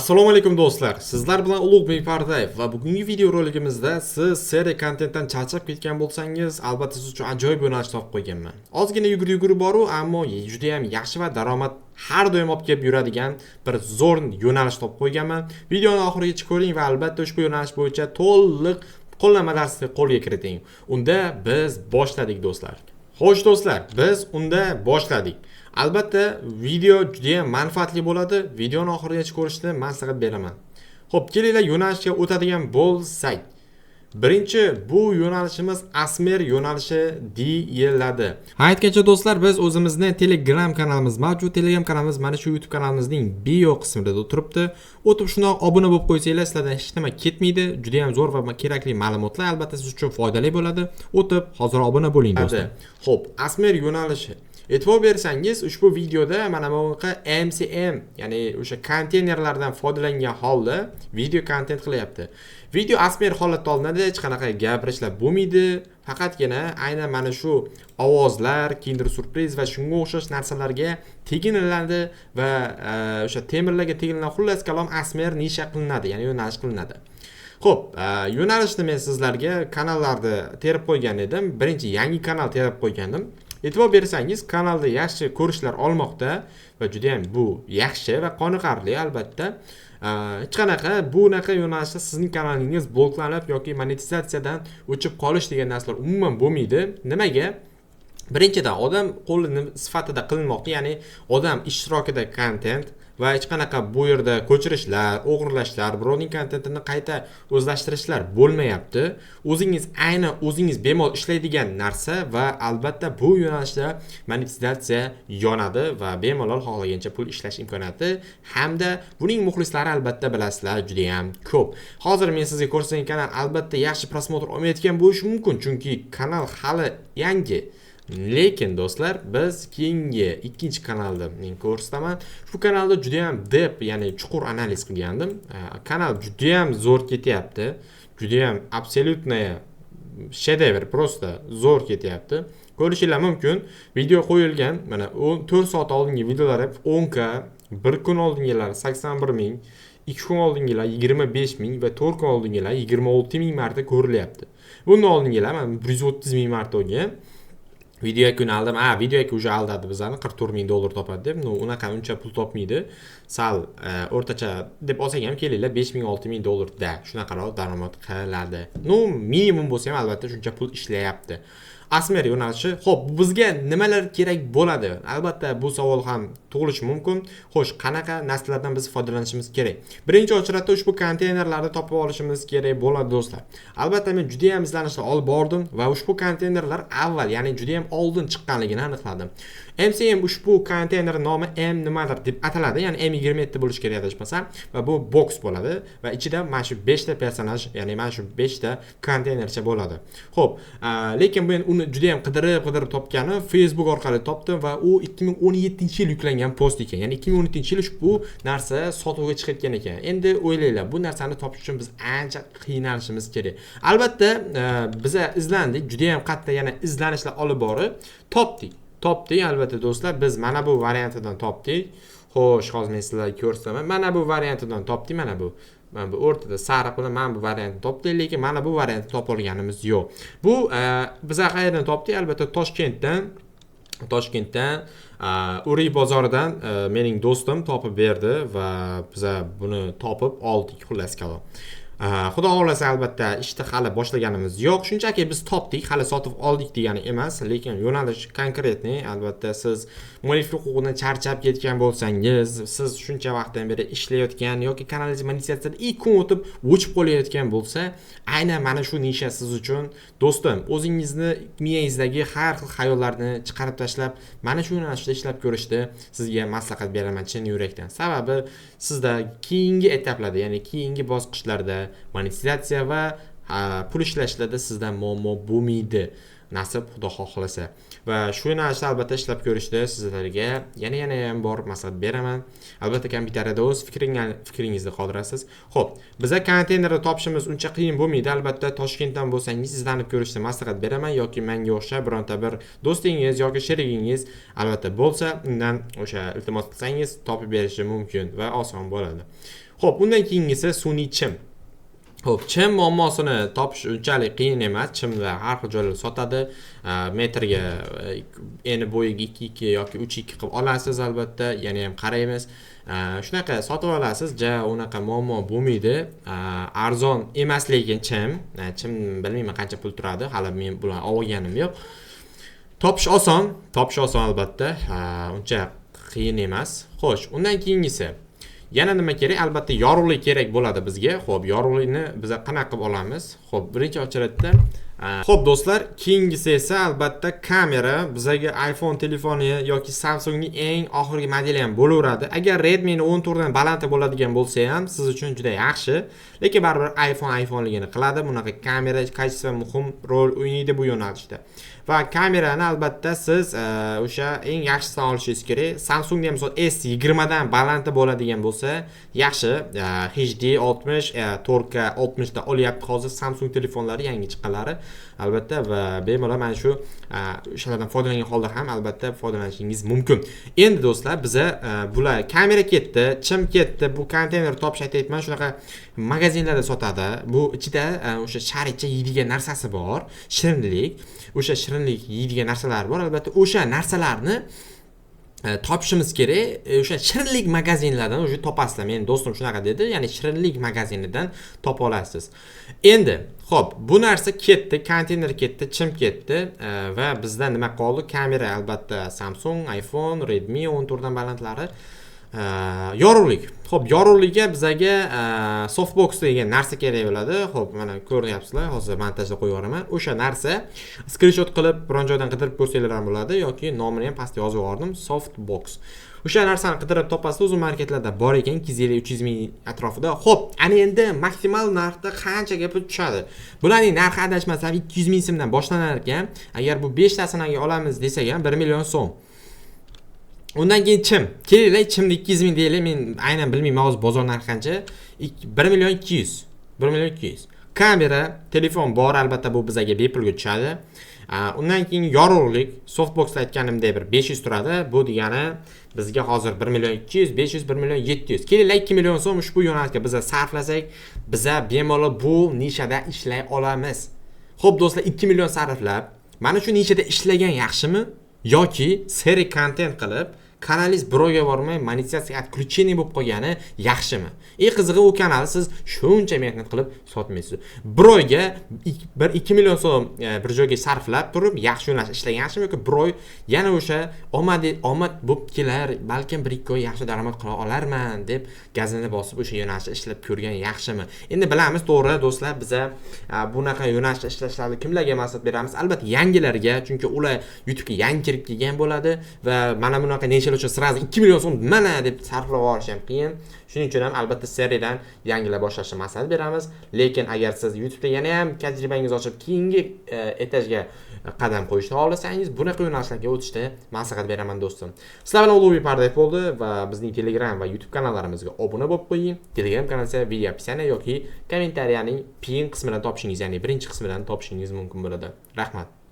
Assalomu alaykum, do'stlar. Sizlar bilan Ulug'bek Pardayev va bugungi videorolikimizda siz seriya kontentdan charchab ketgan bo'lsangiz, albatta siz uchun ajoyib yo'nalish topib qo'yganman. Ozgina yugur-yugur boru, ammo juda ham yaxshi va daromad har doim olib kelib yuradigan bir zo'r yo'nalish topib qo'yganman. Videoni oxirigacha ko'ring va albatta ushbu yo'nalish bo'yicha to'liq qo'llanma darsni qo'lga kiriting. Unda biz boshladik, do'stlar. Xo'sh, do'stlar, biz unda boshladik. Albatta video juda ham manfaatli bo'ladi. Videoni oxirigacha ko'rishni maslahat beraman. Xo'p, kelinglar, yo'nalishga o'tadigan bo'lsak. Birinchi bu yo'nalishimiz ASMR yo'nalishi deyiladi. Aytgancha, do'stlar, biz o'zimizni Telegram kanalimiz mavjud. Telegram kanalimiz mana shu YouTube kanalimizning bio qismida turibdi. O'tib shundoq obuna bo'lib qo'ysanglar, sizlardan hech nima ketmaydi. Juda ham zo'r va kerakli ma'lumotlar albatta siz uchun foydali bo'ladi. O'tib hozir obuna bo'ling, do'stlar. Xo'p, ASMR yo'nalishi. E'tibor bersangiz, ushbu videoda mana bunaqa MCM, ya'ni o'sha konteynerlardan foydalangan holda video kontent qilyapti. Video ASMR holatda olinadi, hech qanaqa gapirishlar bo'lmaydi. Faqatgina aynan mana shu ovozlar, Kinder Surprise va shunga o'xshash narsalarga teginiladi va o'sha temirlarga teginiladi. Xullas kalom, ASMR nisha qilinadi, ya'ni yo'nalish qilinadi. Xo'p, yo'nalishni men sizlarga kanallarda terib qo'ygan edim. Birinchi yangi kanal terib qo'ygandim. E'tibor bersangiz, kanalda yaxshi ko'rishlar olmoqda va juda ham bu yaxshi va qoniqarli albatta. Hech qanaqa bunaqa yo'nalishda sizning kanalingiz bloklanib yoki monetizatsiyadan o'chib qolish degan narsalar umuman bo'lmaydi. Nimaga? Birinchidan, odam qo'li sifatida qilinmoqda, ya'ni odam ishtirokida kontent va hech qanaqa bu yerda ko'chirishlar, o'g'irlashlar, birovning kontentini qayta o'zlashtirishlar bo'lmayapti. O'zingiz, aynan o'zingiz bemalol ishlaydigan narsa va albatta bu yo'nalishda monetizatsiya yonadi va bemalol xohlagancha pul ishlash imkoniyati hamda buning muxlislari, albatta, bilasizlar, juda ham ko'p. Hozir men sizga ko'rsatgan kanal albatta yaxshi просмотр olmayotgan bo'lishi mumkin, chunki kanal hali yangi. Lekin, do'stlar, biz keyingi ikkinchi kanalni men ko'rsataman. Shu kanalda juda ham deep, ya'ni chuqur analiz qilgandim. Kanal juda ham zo'r ketyapti. Juda ham абсолютная shedevr, просто zo'r ketyapti. Ko'rishinglar mumkin. Video qo'yilgan, mana 4 soat oldingi videolari 10K, bir kun oldingilari 81 ming, 2 kun oldingilar 25 ming va 4 kun oldingilar 26 ming marta ko'rilyapti. Bundan oldingilar mana 130 ming marta bo'lgan. Video yakuni aldim. A, video yakun уже aldadi bizani, 44 ming dollar topadi deb. Ну, unaqa uncha pul topmaydi. Sal o'rtacha deb olsak ham, kelinglar, 5 ming, 6 ming dollarda shunaqaroq daromad qiladi. Ну, minimum bo'lsa ham albatta shuncha pul ishlayapti. ASMR yo'nalishi. Xo'p, bizga nimalar kerak bo'ladi? Albatta bu savol ham tug'ilishi mumkin. Xo'sh, qanaqa narsalardan biz foydalanishimiz kerak? Birinchi очередь da ushbu konteynerlarni topib olishimiz kerak bo'ladi, do'stlar. Albatta men juda ham izlanishni olib bordim va ushbu konteynerlar avval, ya'ni juda ham oldin chiqqanligini aniqladim. MCM ushbu konteyner nomi M nimadir deb ataladi, ya'ni M27 bo'lishi kerak adashmasam, va bu box bo'ladi va ichida mana shu 5 ta personaj, ya'ni mana shu 5 ta konteynercha bo'ladi. Xo'p, lekin men uni juda ham qidirib, qidirib topganim Facebook orqali topdim va u 2017-yil yuklangan post ekan. Ya'ni 2017-yil ushbu narsa sotuvga chiqayotgan ekan. Endi o'ylanglar, bu narsani topish uchun biz ancha qiynalishimiz kerak. Albatta, biza izlandik, juda ham qattiq yana izlanishlar olib borib topdik. Topdik albatta, do'stlar, biz mana bu variantidan topdik. Xo'sh, hozir men sizlarga ko'rsataman. Mana bu variantidan topdik, mana bu. Mana bu o'rtada sariq bilan mana bu variantni topdik, lekin mana bu variantni topa olganimiz yo'q. Bu biza qayerdan topdik? Albatta Toshkentdan, Uri bozoridan mening do'stim topib berdi va biza buni topib oldik, xullas kalom. Xudo xohlasa, albatta ishni hali boshlaganimiz yo'q. Shunchaki biz topdik, hali sotib oldik degani emas, lekin yo'nalish конкретный. Albatta siz mualliflik huquqidan charchab ketgan bo'lsangiz, siz shuncha vaqtdan beri ishlayotgan yoki kanalingiz monetizatsiyada ikki kun o'tib o'chib qolayotgan bo'lsa, aynan mana shu nisha siz uchun, do'stim. O'zingizni miyangizdagi har xil xayollarni chiqarib tashlab, mana shu yo'nalishda ishlab ko'rishni sizga maslahat beraman chin yurakdan. Sababi sizda keyingi etaplarda, ya'ni keyingi bosqichlarda monetizatsiya va pul ishlashlarda sizda muammo bo'lmaydi. Nasib, Xudo xohlasa. Va shu yo'nalishda albatta ishlab ko'rishni sizlarga yana ham bor maslahat beraman. Albatta kommentariyada o'z fikringizni qoldirasiz. Xo'p, biza konteynerni topishimiz uncha qiyin bo'lmaydi. Albatta Toshkentdan bo'lsangiz, izlanib ko'rishni maslahat beraman yoki menga o'xshab bironta bir do'stingiz yoki sherigingiz albatta bo'lsa, undan o'sha iltimos qilsangiz, topib berishi mumkin va oson bo'ladi. Xo'p, undan keyingisi sun'iy chim. Xo'p, chim muammosini topish unchalik qiyin emas. Chimlar har xil joylarda sotadi. Metrga eni bo'yiga 2-2 yoki 3-2 qilib olasiz albatta, yana ham qaraymiz. Shunaqa sotib olasiz, ja unaqa muammo bo'lmaydi. Arzon emas lekin chim. Chim bilmayman qancha pul turadi, hali men bularni olganim yo'q. Topish oson, topish oson albatta. Uncha qiyin emas. Xo'sh, undan keyingisi yana nima kerak? Albatta yorug'lik kerak bo'ladi bizga. Xo'p, yorug'likni biz qanaqa qilib olamiz? Xo'p, birinchi ochiratda, xo'p do'stlar, keyingisi esa albatta kamera. Bizaga iPhone telefoni yoki Samsungning eng oxirgi modeli ham bo'laveradi. Agar Redmi 14 dan baland bo'ladigan bo'lsa ham siz uchun juda yaxshi. Lekin baribir iPhone iPhoneligini qiladi. Bunaqa kamera качество muhim rol o'ynaydi bu yo'nalishda. Va kamerani albatta siz o'sha eng yaxshisini olishingiz kerak. Samsungda ham misol S20 dan baland bo'ladigan bo'lsa, yaxshi, HD 60, 4K 60 da olyapti hozir Samsung telefonlari yangi chiqqanlari albatta va bemalol mana shu o'shalardan foydalangan holda ham albatta foydalanishingiz mumkin. Endi do'stlar, biza bular kamera ketdi, chim ketdi, bu konteyner topish aytyapman, shunaqa magazinlarda sotadi. Bu ichida o'sha sharikcha yeydigan narsasi bor, shirinlik, o'sha shirinlik yeydigan narsalar bor. Albatta o'sha narsalarni topishimiz kerak. O'sha shirinlik magazinlardan o'sha topasizlar. Meni do'stim shunaqa dedi, ya'ni shirinlik magazinidan topa olasiz. Endi, xo'p, bu narsa ketdi, konteyner ketdi, chim ketdi va bizda nima qoldi? Kamera albatta Samsung, iPhone, Redmi 14 dan balandlari. Yorug'lik. Xo'p, yorug'likka bizaga softbox degan narsa kerak bo'ladi. Xo'p, mana ko'ryapsizlar, hozir montajda qo'yib yuboraman. O'sha narsa skrinshot qilib biron joydan qidirib ko'rsanglar ham bo'ladi yoki nomini ham pastga yozib yubordim, softbox. O'sha narsani qidirib topasiz, o'zi marketlarda bor ekan, 250-300 ming atrofida. Xo'p, ana endi maksimal narxda qanchaga pul tushadi? Bularning narxi adashmasam 200 ming so'mdan boshlanar ekan. Agar bu 5 tasini olamiz desak ham 1 million so'm. Undan keyin chim. Kelinglar, chimni 200 ming deylik. Men aynan bilmayman hozir bozor narxi qancha. 1 million 200. 1 million 200. Kamera, telefon bor, albatta bu bizga bepulga tushadi. Undan keyin yorug'lik, softboxda aytganimdek bir 500 turadi. Bu degani bizga hozir 1 million 200, 500, 1 million 700. Kelinglar 2 million so'm ushbu yo'nalishga biza sarflasak, biza bemalol bu nishada ishlay olamiz. Xo'p do'stlar, 2 million sarflab mana shu nishada ishlagan yaxshimi yoki seri kontent qilib kanalingiz birovga bormay monetizatsiya отключение bo'lib qolgani yaxshimi? Eng qizig'i u kanalni siz shuncha mehnat qilib sotmaysiz. Bir oyga 1-2 million so'm bir joyga sarflab turib yaxshi yo'nalish ishlagan yaxshimi yoki bir oy yana o'sha omad bo'lib kelar, balkim 1-2 oy yaxshi daromad qila olarman deb gazini bosib o'sha yo'nalishda ishlab ko'rgan yaxshimi? Endi bilamiz, to'g'ri do'stlar, biza bunaqa yo'nalishda ishlashlarni kimlarga maslahat beramiz? Albatta yangilarga, chunki ular YouTube'ga yangi kirib kelgan bo'ladi va mana bunaqa necha uchun sразу 2 million so'm mana deb sarflab yuborish ham qiyin. Shuning uchun ham albatta seriyadan yangilar boshlashni maslahat beramiz. Lekin agar siz YouTube'da yana ham tajribangiz oshib keyingi etajga qadam qo'yishni xohlasangiz, bunaqa yo'nalishlarga o'tishni maslahat beraman do'stim. Sizlar bilan Ulug'bek Pardayev bo'ldi va bizning Telegram va YouTube kanallarimizga obuna bo'lib qo'ying. Telegram kanalida video описание yoki kommentariyaning pin qismidan topishingiz, ya'ni birinchi qismidan topishingiz mumkin bo'ladi. Rahmat.